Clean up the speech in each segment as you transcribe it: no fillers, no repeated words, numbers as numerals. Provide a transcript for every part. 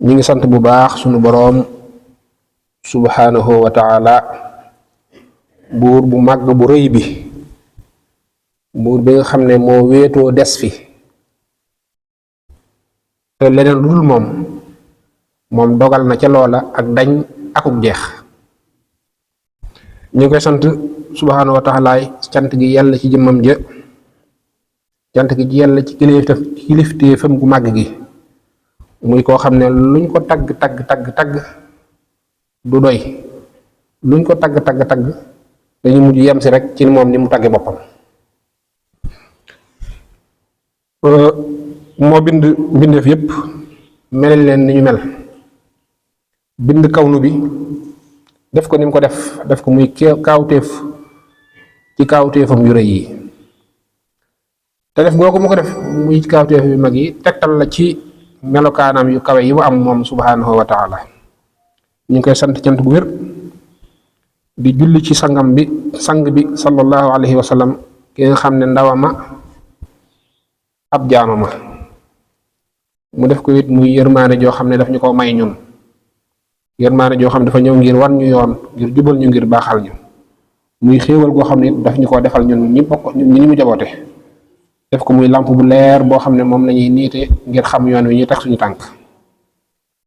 ñi ngi sant bu baax sunu boroom subhanahu wa taala buur bu màgg bu rëy bi, buur bi nga xam ne moo wéetoo des fi te leneen lu dul moom dogal na ca loola ak dañ akuk jeex. ñu ngi koy sant subhanahu wa taala cant gi yàlla ci jëmmam ja, cant gi yàlla ci kilifteefam gu màgg gi, muy koo xam ne luñ ko tagg du doy, luñ ko tagg dañu mujj yem si rek ci moom ni mu tagge boppam. moo bind mbindeef yépp melal leen ni ñu mel, bind kawnu bi def ko ni mu ko def ko muy kaawteef ci kaawteefam yu rëy yi, te def googu mu ko def muy kaawteef yu mag yi tegtal la ci melokaanam yu kawe yi mu am moom subhanahu wa taala. ñu ngi koy sant cant bu wér di julli ci sang bi sallallahu alayhi wa sallam, ki nga xam ne ndawama ab jaamama, mu def ko it muy yërmaane joo xam ne daf ñu ko may ñun, yërmaane joo xam ne dafa ñëw ngir wan ñu yoon, ngir jubal ñu, ngir baaxal ñu, muy xéewal goo xam ne daf ñu ko defal ñun ñi bokk ñi mu jaboote, def ko muy lamp bu leer boo xam ne moom lañuy niite ngir xam yoon wi ñuy teg suñu tànk.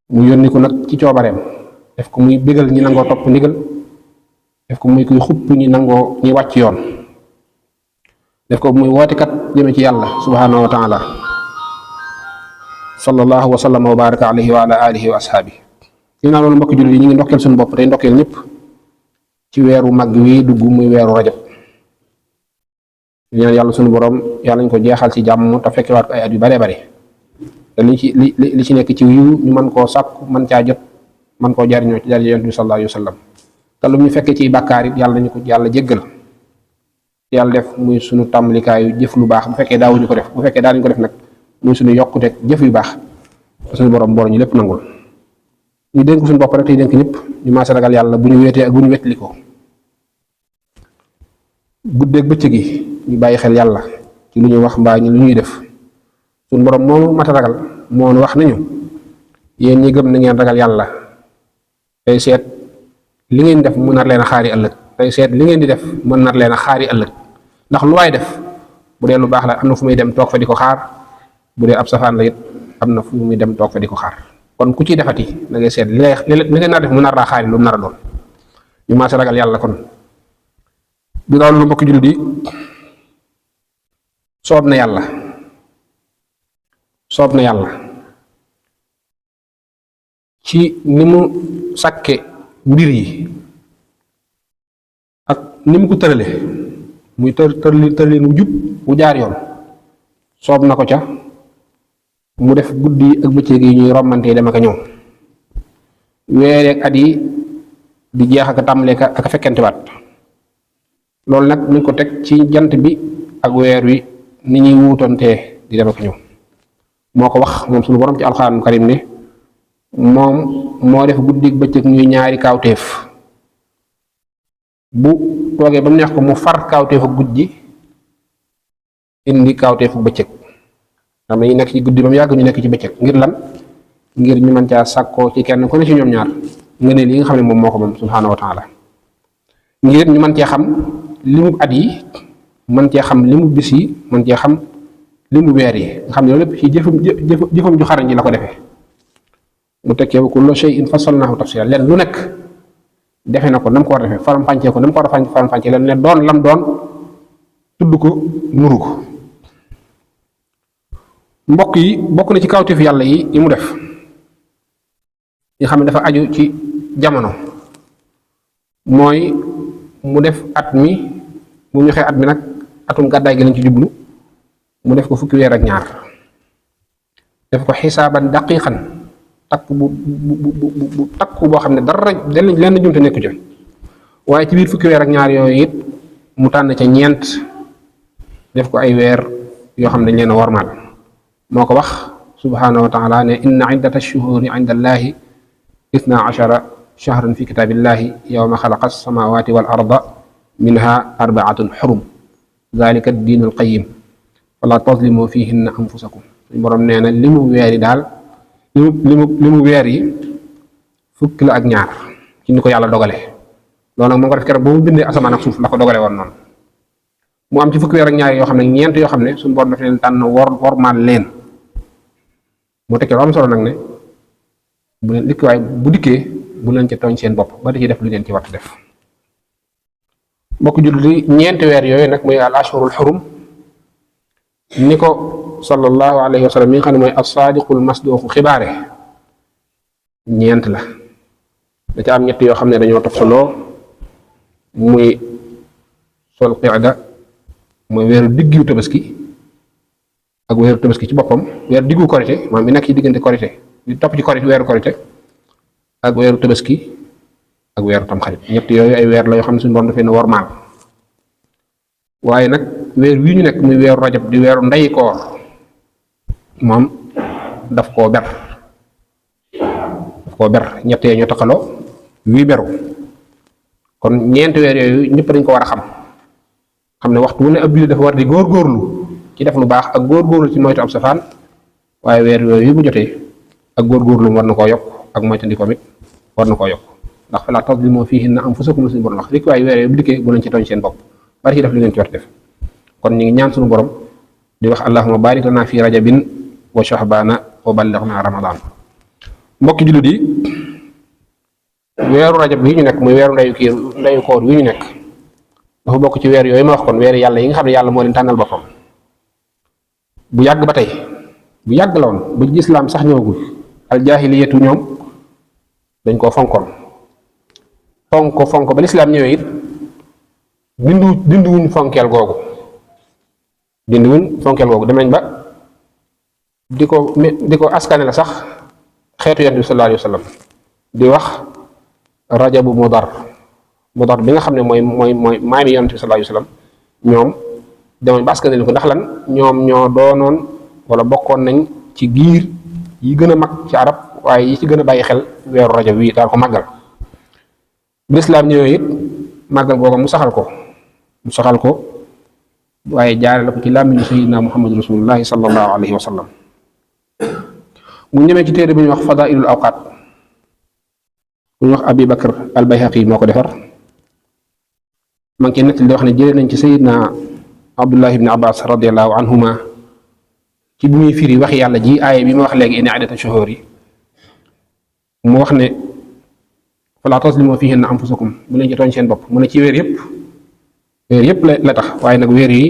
mu yónni ko nag ci coobareem, def ko muy bégal ñi nangoo topp ndigal, def ko muy kuy xupp ñi nangoo ñi wàcc yoon, def ko muy wootekat jëme ci yàlla subhanahu wa taala. sallallahu wa sallam wa baraka alayhi wa ala alihi wa ashaabi. li naa loolu mbokki jullit yi ñu ngi ndokkeel suñu bopp tey ndokkeel ñëpp ci weeru mag wi dugg muy weeru rajab. ñaan yàlla suñu borom yàlla ñu ko jeexal ci jàmm te fekkewaat ko ay at yu bare bare, te li ci nekk ci yiw ñu mën koo sàkku, mën caa jot, mën koo jariñoo ci daraja Yonent bi sallallahu alayhi wa sallam. te lu ñu fekkee ci bàkkaar it yàlla nañu ko yàlla jéggal, yàlla def muy suñu tàmbalikaayu jëf lu baax bu fekkee daawuñu ko def, bu fekkee daanañu ko def nag muy suñu yokkute jëf yu baax, te suñu borom boole ñu lépp nangul. ñu dénk suñu bopp rek tey dénk ñëpp ñu maase ragal yàlla bu ñu wéetee ak bu ñu wetlikoo, guddeeg bëccëg gi ñu bàyyi xel yàlla ci lu ñuy wax mbaa ñu lu ñuy def. suñu borom moomu mat a ragal moo wax nañu yéen ñi gëm na ngeen ragal yàlla tey seet li ngeen def mën nar leen a xaari ëllëg, tey seet li ngeen di def mën nar leen a xaari ëllëg. ndax lu waay def bu dee lu baax la am na fu muy dem toog fa di ko xaar, bu dee ab safaan la it am na fu muy dem toog fa di ko xaar. kon ku ciy defati da ngay seet li ngay nar def mu nar laa xaari lu mu nar a doon. ñu maase ragal yàlla kon. bi loolu lu mbokki jullit yi soob na yàlla ci ni mu sàkke mbir yi ak ni mu ko tërale muy tëralin wu jub wu jaar yoon, soob na ko ca mu def guddi ak bëccëg yi ñuy rommantee dem ak a ñëw, weereek at yi di jeex ak a tàmbalee ak a fekkentewaat. loolu nag ñu ko teg ci jant bi ak weer wi ni ñuy wuutantee di dem ak ñëw. moo ko wax moom suñu borom ci alxuraan karim ne moom moo def guddi ak bëccëg ñuy ñaari kaawteef, bu toogee ba mu neex ko mu far kaawteefu guddi indi kaawteefu bëccëg. xam ne ñu nekk ci guddi ba mu yàgg ñu nekk ci bëccëg ngir lan? ngir ñu mën caa sàkkoo ci kenn ku ne ci ñoom ñaar nga ne li nga xam ne moom moo ko moom subhaanahu wa taala, ngir ñu mën cee xam limu at yi, mën cee xam limu bis yi, mën cee xam limu weer yi, nga xam ne loolu lépp ci jëfam ju xarañ ji la ko defee. mu tekkee wa kullu shay'in fassalnaahu tafsiila, leen lu nekk defe na ko nam ko war a defee, faram-fàccee ko nam ko war a faram-fàccee, leen ne doon lam doon tudd ko nuru ko. mbokk yi bokk na ci kawteef yàlla yi mu def nga xam ne dafa aju ci jamono, mooy mu def at mi bu ñu waxee at mi nag atum gàddaay gi lañ ci jublu, mu def ko fukki weer ak ñaar, def ko xisaaban daqiqan, takk bu takku boo xam ne dara lenn jumte nekku ci. waaye ci biir fukki weer ak ñaar yooyu it mu tànn ca ñeent def ko ay weer yoo xam ne dañ leen a wormaal. moo ko wax subhanahu wa taala ne inna iddata shuhuri inda allahi 12 shahran fi kitaabillahi yawma xalaqa samawati wal arda minha 4 xurum dalika diinul qayyim fala tazlimu fihinna anfusakum. suñu borom nee na li mu weeri daal limu weer yi fukki la ak ñaar ci ni ko yàlla dogale loolu nag moo ko def keroog ba mu bindee asamaan ak suuf la ko dogale woon noonu mu am ci fukki weer ak ñaar yoo xam ne ñeent yoo xam ne suñu borom daf leen tànn wormaal leen moo tekkee lu am solo nag ne bu leen dikk waaye bu dikkee bu leen ci tooñ seen bopp ba di ci def lu leen ci war a def mbokk jullit yi ñeenti weer yooyu nag muy al ashhurul xurum ni ko sallallahu alayhi wa sallam mi nga xam ne mooy as-saadiqul masduuqu xibaare ñeent la da ca am ñett yoo xam ne dañoo toftaloo muy sol qicda mooy weeru diggu tabaski ak weeru tabaski ci boppam weeru diggu korite maanaam bi nekk ci diggante korite di topp ci korite weeru korite ak weeru tabaski ak weeru tamxarit ñett yooyu ay weer la yoo xam ne suñu borom dafay ne wormaal waaye nag weer wii ñu nekk muy weeru rajab di weeru ndeyi koor moom daf koo ber ñett yee ñoo taxaloo wii beru kon ñeenti weer yooyu ñëpp dañ ko war a xam ne waxtu wu ne ab jullit dafa war di góorgóorlu ci def lu baax ak góorgóorlu ci moytu ab safaan waaye weer yooyu bu jotee ak góorgóorlu war na koo yokk ak moytandikoom it war na koo yokk ndax falaa tazlimu fiihinna anfusakum suñu borom wax rek waaye weer yooyu bu dikkee bu leen ci tooñ seen bopp bari ci def li ngeen ci war def kon ñu ngi ñaan suñu borom di wax allahumma barik lana fi rajabin wa shahbana wa ballighna ramadan mbokki jullit yi weeru rajab wi ñu nekk muy weeru ndeyu koor wi ñu nekk dafa bokk ci weer yooyu ma wax kon weer yàlla yi nga xam ne yàlla moo leen tànnal boppam bu yàgg ba tey bu yàgg la woon ba lislaam sax ñëwagul aljaahiliyatu ñoom dañ koo fonkoon fonk ba lislaam ñëwee it dindiwuñ fonkeel googu dem nañ ba di ko askane la sax xeetu yonent bi sallallahu alayhi wa sallam di wax rajabu mudar bi nga xam ne mooy maami yonent bi sallallahu alayhi wa sallam ñoom demoon ba askane ko ndax lan ñoom ñoo doonoon wala bokkoon nañ ci giir yi gën a mag ci arab waaye yi ci gën a bàyyi xel weeru rajab wi daal ko màggal bu lislaam ñëwee it màggal googu mu saxal ko waaye jaare la ko ci làmmiñu sayyidina muhammad rasulullahi sallallahu alayhi wa sallam mu ñemee ci téere bi ñuy wax fadailul awqaat bu ñuy wax abi bakr al bayhaqi moo ko defar ma ngi ciy nettali di wax ne jëlee nañ ci sayyidina abdullah ibn abbas radiallahu anhuma ci bi muy firi wax yàlla ji aaya bi ma wax léegi inna iddata shuhur yi mu wax ne falaa tazlimu fiihinna anfusakum bu leen ci tooñ seen bopp mu ne ci weer yëpp la tax waaye nag weer yi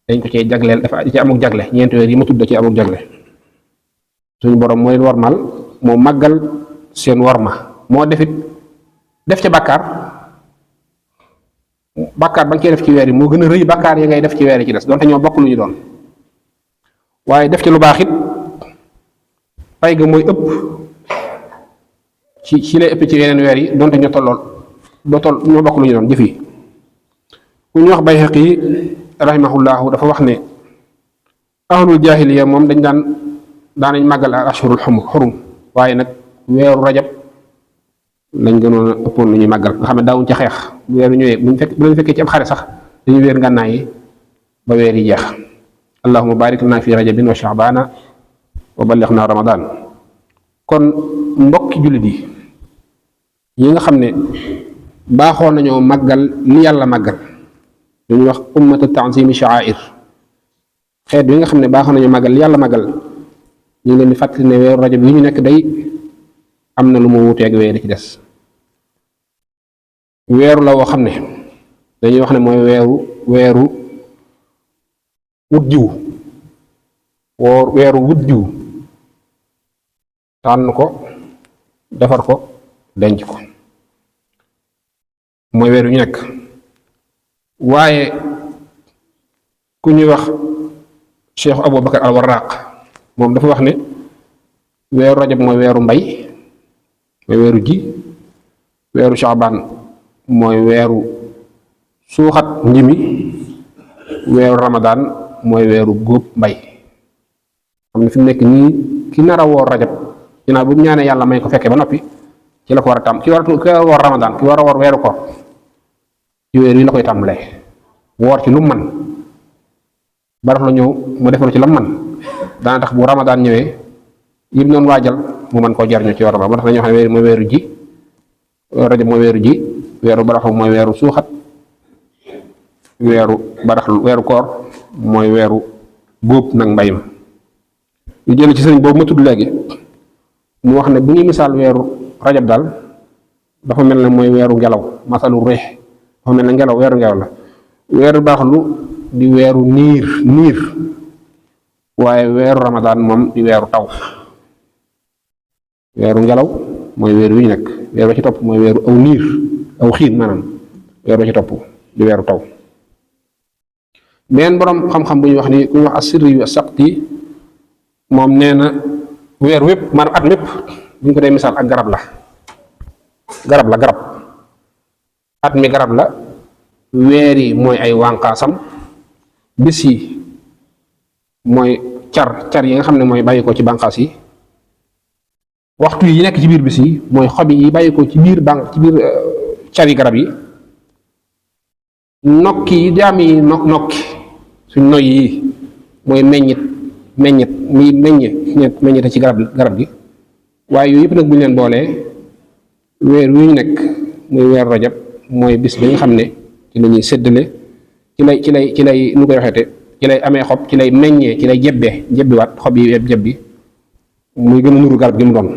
dañ ko cee jagleel dafa ci amuk jagle ñeenti weer yi ma tudd ci amuk jagle suñu borom moo leen warmal moo màggal seen warma moo def ca bàkkaar ba nga koy def ci weer yi moo gën a rëy bàkkaar yi ngay def ci weer yi ci des donte ñoo bokk lu ñu doon waaye def ci lu baax it pay ga mooy ëpp ci lay ëpp ci yeneen weer yi donte ñoo ñoo bokk lu ñu doon jëf yi ku ñu wax Bayhaqi rahimahullahu dafa wax ne ahlul jaahiliya moom daanañ màggal al ashhurul xurum waaye nag weeru rajab lañ gënoon a ëppoon lu ñuy màggal nga xam ne daawuñ ca xeex bu weeru ñëwee bu leen fekkee ci am xare sax dañuy weer ngànnaay yi ba weer yi jeex allahumma barik lana fi rajabin wa sha'bana wa ballighna ramadan kon mbokki jullit yi nga xam ne baaxoo nañoo màggal li yàlla màggal lu ñuy wax ummatu ta'zimi sha'air xeet yi nga xam ne baaxoo nañoo màggal li yàlla màggal ñu ngi leen di fàttali ne weeru rajab yi ñu nekk day am na lu mu wuuteeg weer ci des weeru la woo xam ne dañuy wax ne mooy weeru wut jiw weeru wut jiw tànn ko defar ko denc ko mooy weeru ñu nekk waaye ku ñuy wax Cheikh Aboubacar al Warraq moom dafa wax ne weeru rajab mooy weeru mbay mooy weeru ji weeru Shaaban mooy weeru suuxat njimi weeru Ramadan mooy weeru góob mbay xam ne fi mu nekk nii ki nar a woor rajab ginnaaw bu mu ñaanee yàlla may ko fekkee ba noppi ci la ko war a tàmm ki war a woor Ramadan ki war a woor weeru koor ci weer yi la koy tàmbalee woor ci lu mu man baraf la ñëw mu defal ci la mu man dana tax bu Ramadan ñëwee yim doon waajal mu mën koo jariñu ci weeru Ramadan moo tax dañoo xam ne weer mooy weeru ji, rajab mooy weeru ji, weeru baraxlu mooy weeru suuxat, weeru baraxlu weeru koor mooy weeru góob nag mbay ma. ñu jël ci sëriñ boobu ma tudd léegi mu wax ne bu ñuy misaal weeru rajab daal dafa mel ne mooy weeru ngelaw, masalu reex dafa mel ne ngelaw, weeru ngelaw la. weeru baraxlu di weeru niir waaye weeru Ramadan moom di weeru taw. weeru ngelaw mooy weer wi ñu nekk, weer ba ci topp mooy weeru aw niir aw xiin maanaam, weer ba ci topp di weeru taw. beneen boroom xam-xam bu ñuy wax ni ku ñuy wax as-Sirri yu as-Saqti moom nee na weer wépp maanaam at mépp bu ñu ko dee misaal ak garab la at mi garab la, weer yi mooy ay wànqaasam, bis yi mooy car yi nga xam ne mooy bàyyi ko ci bànqaas yi, waxtu yi nekk ci biir bis yi mooy xob yi bàyyi ko ci biir car yi garab yi, nokki yi jaam yi nokki suñ noy yi mooy meññit muy meññite ci garab gi. waaye yooyu yëpp nag bu ñu leen boolee weer wi ñu nekk muy weer rajab mooy bis bi nga xam ne ci la ñuy séddale ci lay nu koy waxeete ci lay amee xob, ci lay meññee, ci lay jebbiwaat xob yi jebbi muy gën a nuru garab gi mu doon.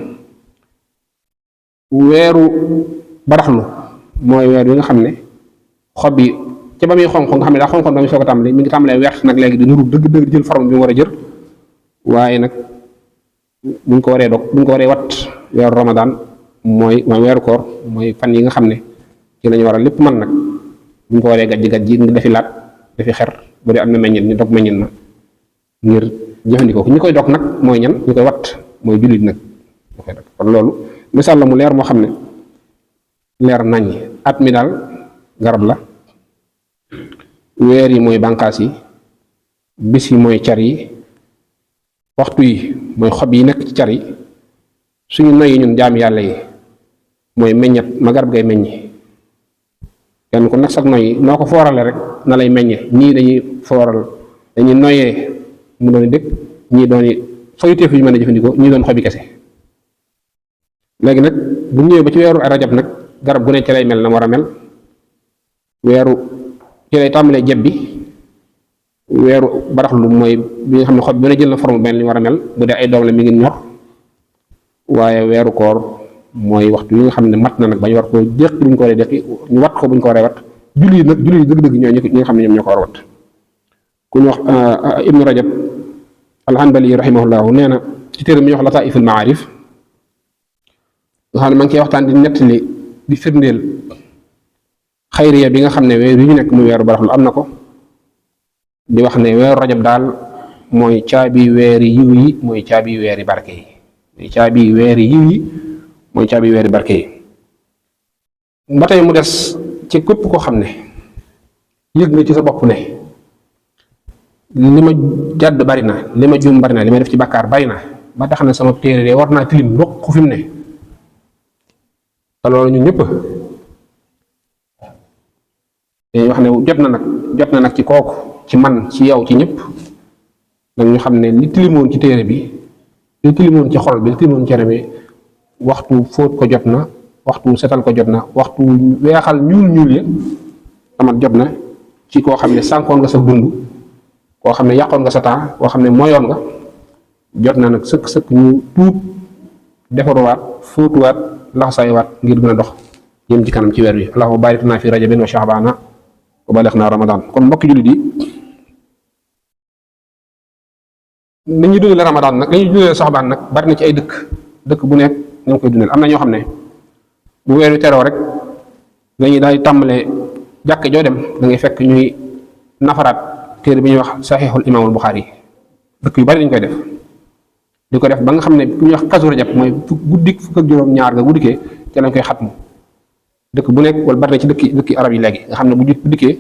weeru baraxlu mooy weer wi nga xam ne xob yi ca ba muy xonq nga xam ne daa xonqoon ba muy soog a tàmbali mi ngi tàmbalee wert nag léegi di nuru dëgg jël forme bi mu war a jël. waaye nag buñ ko waree wat weeru Ramadan mooy weeru koor mooy fan yi nga xam ne ci lañu war a lépp man nag buñ ko waree gajji ngi defi laat defi xer bu dee am na meññit ñu dog meññit na ngir jëfandikoo ko ñi koy dog nag mooy ñan ñi koy wat mooy jullit nag ñu koy dog. kon loolu misaal la mu leer moo xam ne leer nañ at mi daal garab la, weer yi mooy bànqaas yi, bis yi mooy car yi, waxtu yi mooy xob yi nekk ci car yi, suñu noyyi ñun jaam yàlla yi mooy meññat ma garab gay meññi. kenn ku nekk sax noyyi noo ko foorale rek na lay meññe, ñii dañuy noyee mu doon dëkk, ñii doon foyteef yu ñu mën a jëfandikoo, ñii doon xobi kese. léegi nag bu ñëwee ba ci weeru rajab nag garab gu ne ci lay mel na war a mel, weeru ci lay tàmbalee jebbi, weeru baraxlu mooy bi nga xam ne xob bi ne jël na forme benn li war a mel bu dee ay doom la mi ngi ñor. waaye weeru koor mooy waxtu yi nga xam ne mat na nag ba ñu war koo déqi buñ ko waree déqi, ñu wat ko buñ ko waree wat. julli yi dëgg-dëgg ñi nga xam ne ñoom ñoo ko war a wat. ku ñu wax ibnu rajab alhanbali rahimahullahu nee na ci téere mi ñu wax lataiful maarif nga xam ne ma ngi koy waxtaan di nettali di firndeel xayriya bi nga xam ne weer yi ñu nekk muy weeru baraxlu am na ko, di wax ne weeru rajab daal mooy caabi weeri yiw yi mooy caabi weeri barke yi, mooy caabi weeri yiw yi mooy caabi weeri barke yi. ba tey mu des ci képp koo xam ne yëg nga ci sa bopp ne li ma jàdd bari na, li ma juum bari na, li ma def ci bàkkaar bari na ba tax na sama téere de war naa tilim rokk ku fi mu ne. te loolu ñun ñëpp dañuy wax ne jot na nag ci kooku, ci man, ci yow, ci ñëpp nag ñu xam ne li tilimoon ci téere bi, li tilimoon ci xol bi, li tilimoon ci yaram bi, waxtu fóot ko jot na, waxtu setal ko jot na, waxtu weexal ñuul ya amat jot na ci koo xam ne sànkoon nga sa dund, koo xam ne yàqoon nga sa temps, koo xam ne moyoon nga. jot na nag sëkk ñu tuub, defaruwaat, fóotuwaat, laxasaywaat ngir gën a dox jëm ci kanam ci weer wi. allahumma barik lana fi rajabin wa sha'bana wa balighna ramadan. kon mbokki jullit yi ni ñuy dundale ramadan nag, li ñuy dundale saxbaan nag bari na ci ay dëkk bu nekk ñu ngi koy dundal. am na ñoo xam ne bu weer wi teroo rek dañuy daal di tàmbalee jàkk joo dem da ngay fekk ñuy nafaraat téere bi ñuy wax saxiixul imaamul Buxaari yi. dëkk yu bari dañ koy def di ko def ba nga xam ne bu ñuy wax kasu rajab mooy guddik fukk ak juróom-ñaar nga guddikee te lañ koy xatmu. dëkk bu nekk wala bari na ci dëkki arab yi léegi nga xam ne bu dikkee